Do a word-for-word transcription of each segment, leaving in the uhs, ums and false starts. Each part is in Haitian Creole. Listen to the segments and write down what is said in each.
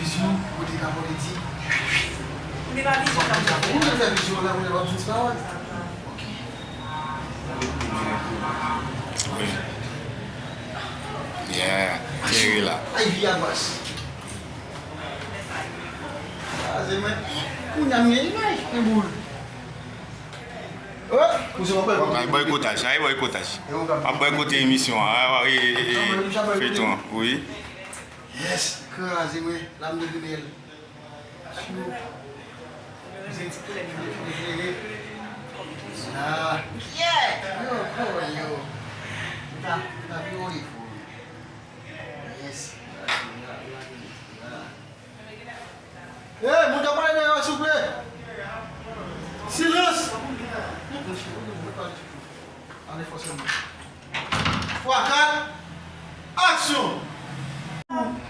Vizyon, kote ka pote di. Ou te pa vizyon, ka pote di. Ou te fè vizyon la, ou te pa vin se pa wè. Ok. Wi. Yeah, Thierry la. Ay, vi a bas. Ah, se mwen. Kounye a m gen imaj, men boul. Oh, ou se mwen. Ay, bòykotaj, ay, bòykotaj. Ap bòykote emisyon an, ay, ay, ay, ay, feyton an, wi. Yes, kraze mwen, lam de rebèl. Yo, yo, yo. Hey, moun k ap pale dèyè yo, souple. Silans. Ale fò sèlman. Twa, kat, aksyon!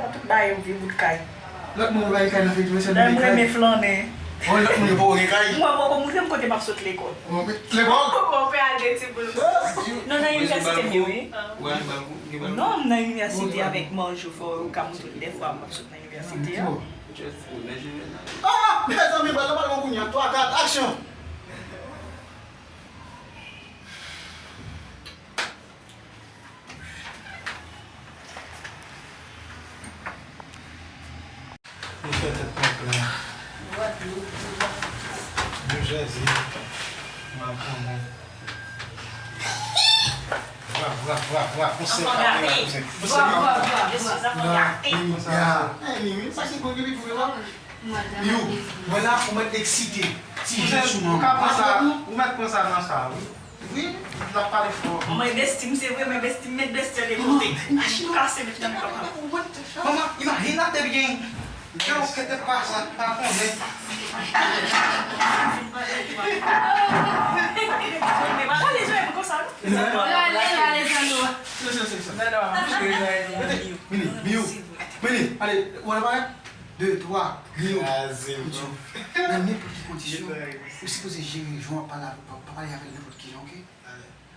Tout bagay yo vye bout kay. Lòt moun yo bay kay nan feyton, se nou gen kay. Lè m renmen flannen. Bon, lòt moun yo poko gen kay. Mwen poko montre m kote m ap sot lekòl. Lekòl? Mwen pè al gen ti boul. Non, nan inivèsite m ye, wi. Non, m nan inivèsite avèk manj yo, fò yo ka montre m dèfwa m ap sot nan inivèsite a. Ah, mezanmi, bal la pa lwen kounye a. Twa, kat, aksyon! Ou fè tèt mwen plen. Gwadloup. New Jersey. Mwen konnen. Vwa, vwa, vwa, vwa. Konsèy pa mwen la, konsèy. Vwa, vwa, vwa, vwa. Konsèy sa. Yo, mwen la, ou mèt eksite. Ti jen sou manman. Ou ka pran sa, ou mèt pran sa nan sa, wi. Wi, l ap pale fò. Manman e besti m, se vre, men besti m met besti a de kote. Imajine w. Kase met nan papa. Manman, imajine w te byen. Yo, kete pa sa, pa konnen. Men pa pale jwe m konsa, non. Rale, rale, Sandro. Vini, Miyo. Vini, ale, ou wè parèt? De, twa, Miyo. Kraze m. Nan nenpòt ki kondisyon, ou sipoze jere jan w ap pale avè, pa, pa pale avè l nenpòt ki jan, oke?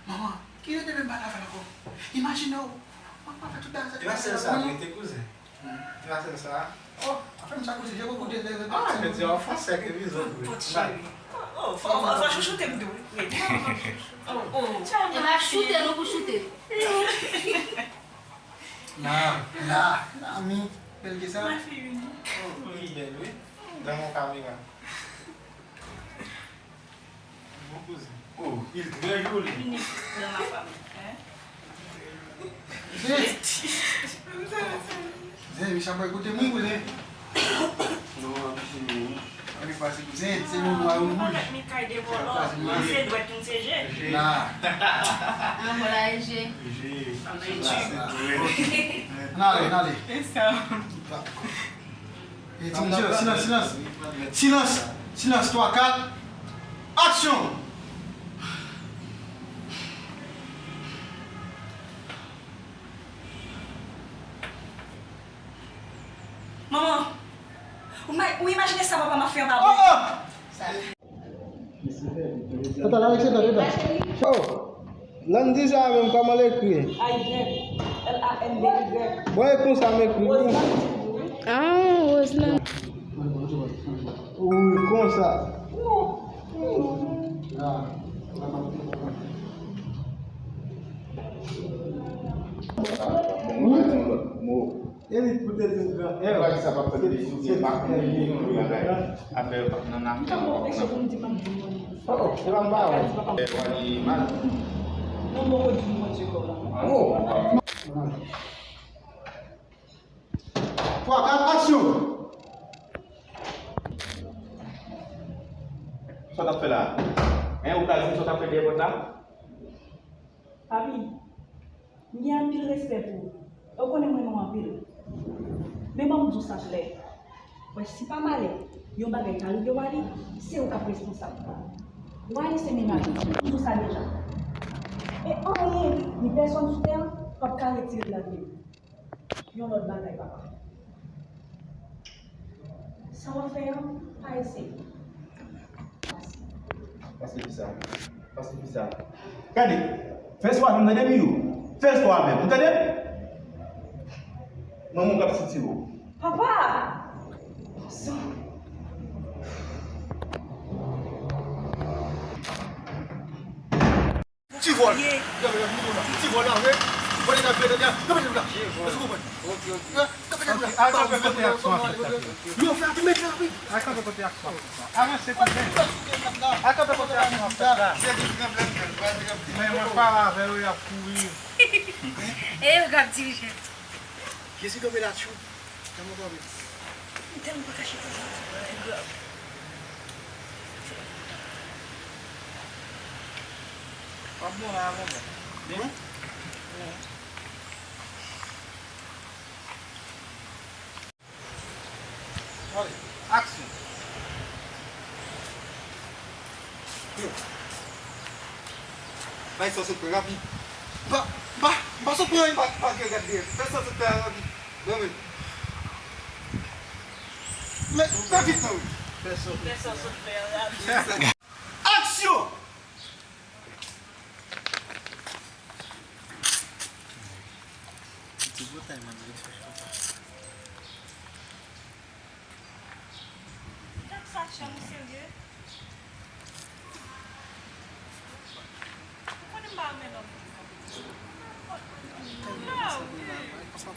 Manman, ki lè te menm pale avè l ankò? Imajine w, manman fè tout bagay sa. E pa sèl sa, wi, te kouzen. E pa sèl sa. Oh, afè m sa kouzen, je koute de, de, de. Ah, je di an fransè ke vizyon. Kot cheri. Oh, fò, fò, fò chouchoute m tou, wi. Oh, oh. E pa choute non pou choute. La, la, la, mi, bèl ke sa. Ma fi uni. Oh, li bèl, wi. Dans mon caméra. Bon kouzen. Oh, il très joli. Zen, Zen, mi sa pral koute mwen, kouzen. Non, ap fini. Ann pase kouzen, se moun nwa ou wouj. Mwen mèt met kay devò lò. Mwen se dwèt, mwen se je. La. An, mwen la e je. Je. Ann ale, ann ale. E sa. E, ti mesye, silans, silans. Silans, silans, twa, kat, aksyon! Manman, ou ma-, ou imajine sa papa m ap fè anba bò? Oh, oh! Tata, la, et cetera, tata. Oh! Landy sa menm, kòman l ekri? A Y, L A N D Y. Bon, e konsa m ekri tou. Roseland. Ah, Roseland. Wi, konsa. Wi. Elit pou te di l gran. Ewa, sa p ap fè m dezoubli, m pa konn li, li, li, afè yo p ap nan nafè ankò. Oh, oh, se pa m pa wè. Ewa, li mal. Non, bon, Bondye, Bondye, kò la. Oh. Twa, kat, aksyon! Sa w t ap fè la? Hein, ou ka di m sa w t ap fè dèyè pòt la? Papi, m gen anpil respè pou ou. E w konnen m renmen w anpil. Men ban m di w sa klè. Wè, si pa malè, yon bagay ta rive Wally, se ou k ap responsab. Wally se mennaj ou, m di w sa deja. E anyen, ni pèsonn sou tè an, p ap ka retire l nan vi m. Yon lòt bagay, papa. Sa w ap fè an, pa eseye. Pase fi sa. Pase fi sa. Gade, fè espò avè m, tande, Miyo. Fè espò avè m, ou tande? Manman w k ap sitire w. Papa! Ti vòl. Ti vòl la, wi. Vòl la, vòl la. Kanpe la. Èske w konprann? Ok, ok. Kanpe la. Al kanpe kote aksyon an fèt la. Yo, fè ati met la, wi. Al kanpe kote aksyon an fèt la. Avanse kote. Al kanpe kote aksyon an fèt la. Men mwen pale avè yo, y ap kouri. E yo k ap dirije. Jezi kanpe la, tchou. Kòman w kanpe? M tèlman pa kache toujou. Li grav. W ap bon la avan mwen. Wi. Wi. Aksyon. Bay sa w sot pran rapid. M pa, m pa, m pa sot pran anyen. Pa, pa gen gad dèyè. Fè sa w sot fè a rapid. Bon, men. Men, fè vit non, wi. Fè sa w sot fè a rapid. Aksyon! Ti botay, man, li fè konsa. Gad sa, Chèm, ou serye? Ou konnen m pa renmen lòm ki konpetisyon. Non, wi.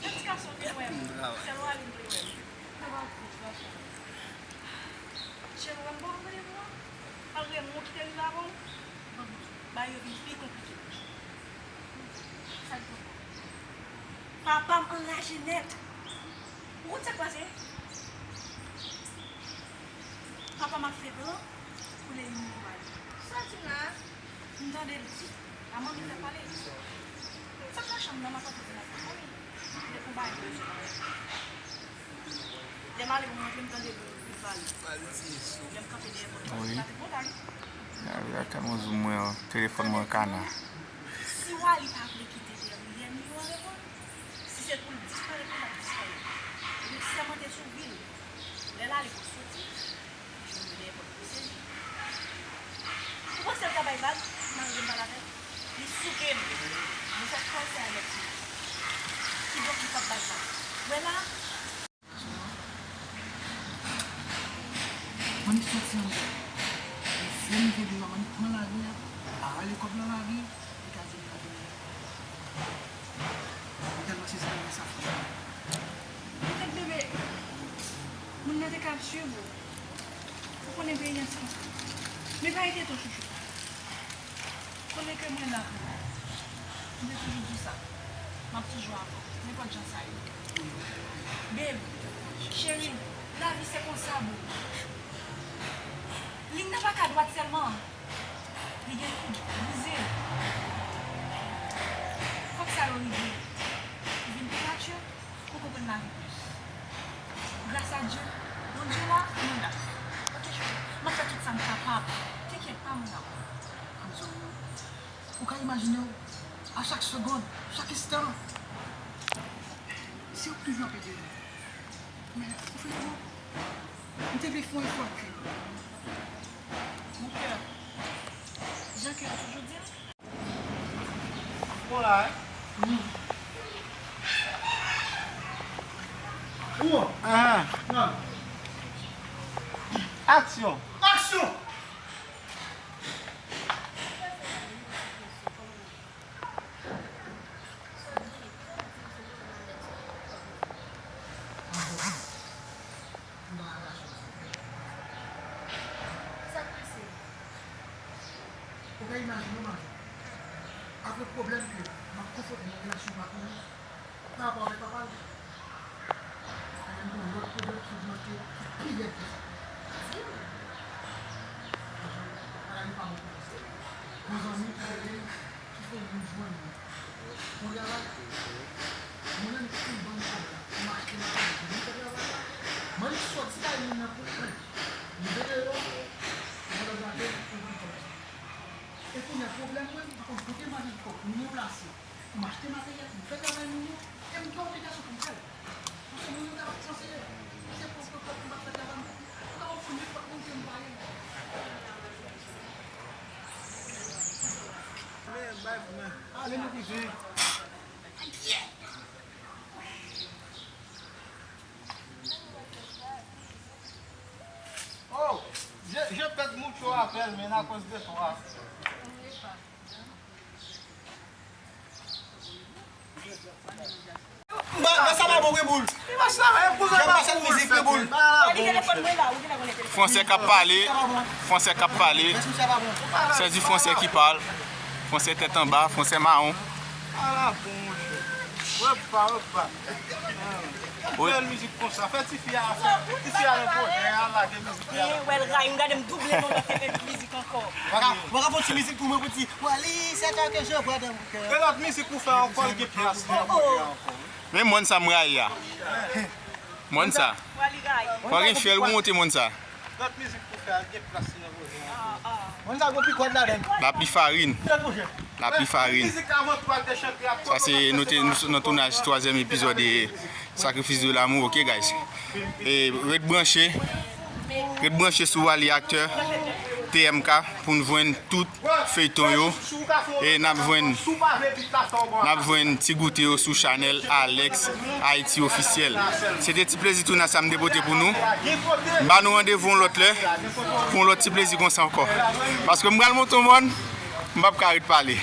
Jodi gason vin wè m, sèl Waly m vle wè m. Sa va, Chèm, ou wè m ba w randevou an? Malgre mou ki te rive avan w, bagay yo vin pi konplike. Sa k poko? Papa m anraje nèt. Ou konn sa k pase? Papa m ap fè plan pou l elimine Waly. Sa w di la? M tande l di. A manmi l t ap pale. M sot nan chanm nan, m ap antre nan kay. Li te konn bay bezwen. Lè m ale pou m rantre, m tande l pale. Lè m kanpe dèyè pòt la, wi, m pa te kontan. Gade, gade tèlman zoom mwen an, telefòn mwen an kana. Si Waly pa vle kite dèyè milyon an reponn, si se pou l disparèt, li t ap disparèt. Li sèmante sou vi l. Lè l ale pou l soti, jwenn mwen dèyè pòt la, m sezi. Ou panse l ta bay vag? Malgre m pale avè l, li souke m. Mwen fè kòl se a nèg ti. Kidonk li p ap bay vag. Wè la, Mannik soti anndan. Li fè m rive deyò, Mannik pran lari a, ale kòb nan lari, li ka di li ka tounen. M tèlman sezi nan sa franchman. Petèt bebe, moun nan te ka ap swiv ou. Ou konnen peyi a se konsa. Men pa enkyete w chouchou. Konnen ke mwen la pou ou. M te toujou di w sa. M ap toujou avè w, nenpòt jan sa ye. Babe, cheri, lavi se konsa, boo. Liy nan pa ka dwat sèlman. Li gen kout brize. Fòk sa yo rive. Ou vin pi matye, ou konprann lavi plis. Gras a Dye, Bondye la, nou la. Ok, cheri, m ap fè tout sa m kapab. Te enkyèt pa, mon amour. Anzo, ou ka imajine w, a chak segonn, chak enstan, se ou k toujou ap ede m. Men, ou fè twòp. M te vle fè yon efò epi. Mon kè, jan kè a toujou di l. Bon la, hein? Bon. Ahan. Aksyon. Aksyon! Sa k pase? Ou ka imajine w, Majo, apre pwoblèm ke m ap konfwonte nan relasyon m ak li, pa rapò avèk papa l, genyen yon lòt pwoblèm ki ogmante, ki pi rèd ke sa. Di m. Majo, bagay yo pa bon pou mwen. Yon zanmi ki rele m, ki fè m vin jwenn li. Yon travay. Mwen menm ki fin ban m kòb la pou m achte materyèl pou m fè travay la. Mwen li sòti bay moun nan pou mwen. Li vin deyò, li vin lòt batè, pou l ban m kòb la. E kounye a, pwoblèm mwen, m pa konn kote m al jwenn kòb pou m ranplase, pou m achte materyèl, pou m fè travay moun yo, e m gen obligasyon pou m fè l. Paske moun yo ta panse, se pwòp kòb mwen pa fè travay mwen. Ou ka wè fouye kòb moun ke m pa ye. Men, bay pou mwen. Ale, nou kouzen. Bèl, men akoz de twa. Ba, ba, sa pa bon, wi, boul. Jan pase mizik, wi, boul. Fransè k ap pale, fransè k ap pale. C'est du français qui parle. Fransè tèt anba, fransè mawon. Ala bon, monchè. Repa, repa. Bèl mizik konsa. Fè tifi a, fè tifi a nan pwojè a, lage mizik la. Wè l rayi m, gade m double non nan mizik ankò. Ou pa ka fè yon ti mizik pou mwen pou di, Wally, c'est toi que je vois dans mon cœur. E lòt mizik ou fè ankò, l gen plas nan pwojè a ankò. Men mòn sa m rayi a. Mòn sa. Wally rayi. Fò gen fyèl pou monte mòn sa. Lòt mizik pou fè a, l gen plas nan pwojè a ankò. Mòn sa gon pikòt ladan l. Lapli farin. Lapli farin. Mizik avan tou al te chante ak. Sa se, nou te, nou nan tounaj twazyèm epizòd e Sacrifice de l'amour, ok, guys? E ret branche, ret branche sou Wally Acteur, T M K, pou n jwenn tout feyton yo. E n ap jwenn, n ap jwenn Ti Goute yo sou chanèl Alex Haïti Officiel. Se te ti plezi tounaj sa m te pote pou nou. M ba nou randevou yon lòt lè, pou yon lòt ti plezi konsa ankò. Paske m pral monte yon mòn, m p ap ka ret pale.